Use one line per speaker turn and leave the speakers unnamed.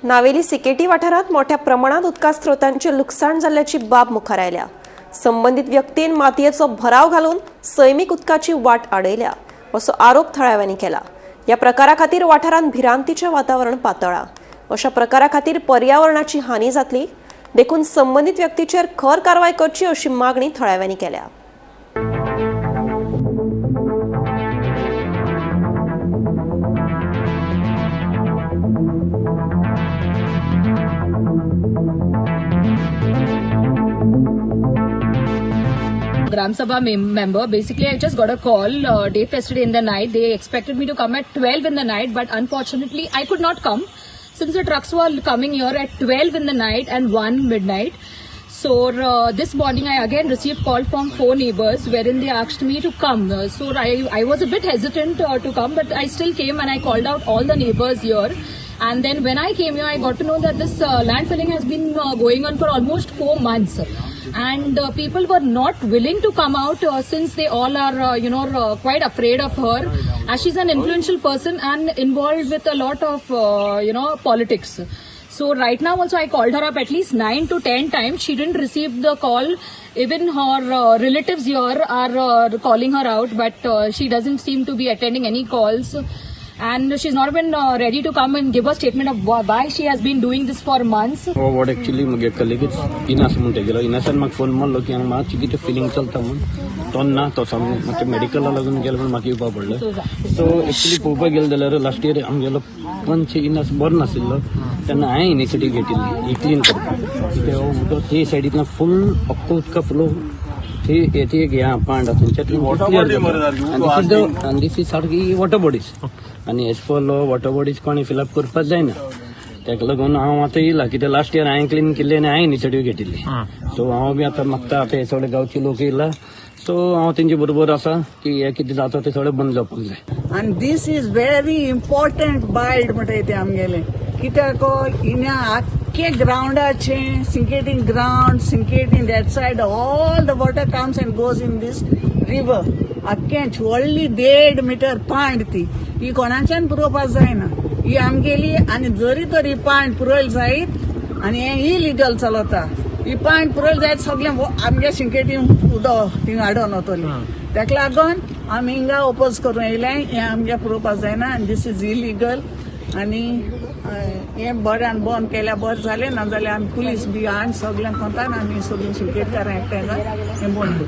नावेली सिकेटी वाठारांत मोठ्या प्रमाणात उदका स्रोतांचे लुकसाण जाल्ल्याची बाब मुखार आयल्या. संबंदीत व्यक्तीन मातयेचो भराव घालून सैमीक उदकाची वाट आडयल्या असो आरोप थळाव्यांनी केला. या प्रकारा खातीर वाठारांत भिरांतीचें वातावरण पातळ्ळां. अशा प्रकारा खातीर पर्यावरणाची हानी जातली, देखून संबंदीत व्यक्तीचेर खर कारवाय करची अशी मागणी थळाव्यांनी केल्या.
Gram Sabha member. Basically, I just got a call day yesterday in the night. They expected me to come at 12 in the night, but unfortunately, I could not come since the trucks were coming here at 12 in the night and 1 midnight. So this morning, I again received call from four neighbors wherein they asked me to come. So I was a bit hesitant to come, but I still came and I called out all the neighbors here. And then when I came here, I got to know that this landfilling has been going on for almost 4 months, and people were not willing to come out since they all are, quite afraid of her, as she's an influential person and involved with a lot of, politics. So right now also I called her up at least 9 to 10 times. She didn't receive the call. Even her relatives here are calling her out, but she doesn't seem to be attending any calls. And she's not even ready to come and give a statement of why she has been doing this for months.
हो ward actually मुगे कलिगूच इनास म्हणटा गेलो. इनासान म्हाका phone मारलो की हांगा मातशें कितें फिलींग चलता म्हूण. तो ना, तो मातशें मेडिकला लागून गेलो म्हूण म्हाका येवपा पडलें. सो एक्चुली पळोवपाक गेलो जाल्यार लास्ट इयर आमगेलो पंच इनास बरो नाशिल्लो तेन्ना हांवें इनिशिएटीव घेतिल्ली ही क्लीन करपाक, कित्याक हो उदक ते सायडींतल्यान फूल अख्खो उदका फ्लो ती ती एक हें पांड आसा थंयच्यातल्यान क्लियर जाता. आनी दीस is सारकी वॉटर बॉडीज आनी as per law water bodies कोणें फिलअप करपाक जायना. ताका लागून हांव आतां येयला, कित्याक लास्ट इयर हांवें क्लीन केल्ली आनी हांवें इनिशिएटीव घेतिल्ली. सो हांव बी आतां मागता, आतां हे सगळे गांवचे लोक येयला, सो हांव तेंचे बरोबर आसा की हें कितें जाता तें सगळें बंद जावपाक जाय.
आनी this is very important बायड म्हणटा ते आमगेले, कित्याक हिंगा आख्खे ग्रावंडाचे Sinquerim ground, Sinquerim that side, all the water comes and goes in this river. आख्खें व्हडली 1.5 मिटर पांड ती ही कोणाच्यान पुरोवपाक जायना ही आमगेली. आनी जरी तर ही पांड पुरयल जायत आनी हें इलिगल चलता, ही पांड पुरयल जायत सगळें आमगे सिंकेटी उदक थिंगा हाडून वतली. ताका लागून आमी हिंगा ओपोज करून येयले. हें आमगे पुरोवपाक जायना आनी this is illegal. आनी हें बऱ्यान बंद केल्यार बरें जालें, नाजाल्यार आमी पुलीस बी हाडून सगळ्यांक कोंतान आमी सगळीं सिंकेटकारां एकठांय जावन हें बंद करतली.